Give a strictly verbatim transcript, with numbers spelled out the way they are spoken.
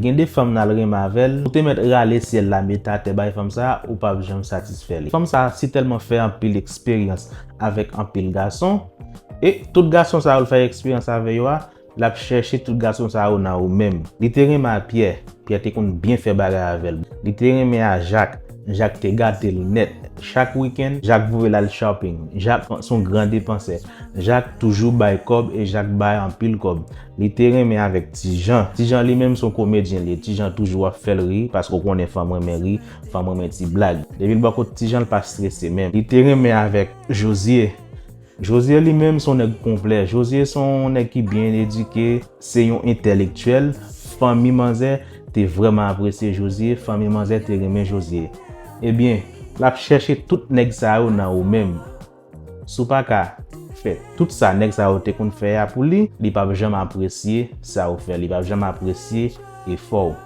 Gen de fanm nan l renmen avè l, ou te mèt rale syèl la met atè bay fanm sa a, ou p ap janm satisfè li. Fanm sa a si tèlman fè anpil eksperyans avèk anpil gason, e tout gason sa yo l fè eksperyans avè yo a, l ap chèche tout gason sa yo nan ou menm. Li te renmen a Pyè, Pyè te konn byen fè bagay avè l. Li te renmen a Jak, Jak te gate l nèt. Chak wikenn, Jak voye l al shopping. Jak se yon gran depansè. Jak toujou bay kòb e Jak bay anpil kòb. Li te renmen avèk Ti Jan. Ti Jan li menm se yon komedyen li ye. Ti Jan toujou ap fè l ri, paske w konnen fanm renmen ri, fanm renmen ti blag. Depi l bò kot Ti Jan, l pa strese menm. Li te renmen avèk Jozye. Jozye li menm se yon nèg konplè. Jozye se yon nèg ki byen edike, se yon entèlektyèl. Fanmi manzè te vrèman apresye Jozye, fanmi manzè te renmen Jozye. Ebyen, l ap chèche tout nèg sa yo nan ou menm. Si w pa ka fè tout sa nèg sa yo te konn fè a pou li, li p ap janm apresye sa ou fè, li p ap janm apresye efò w.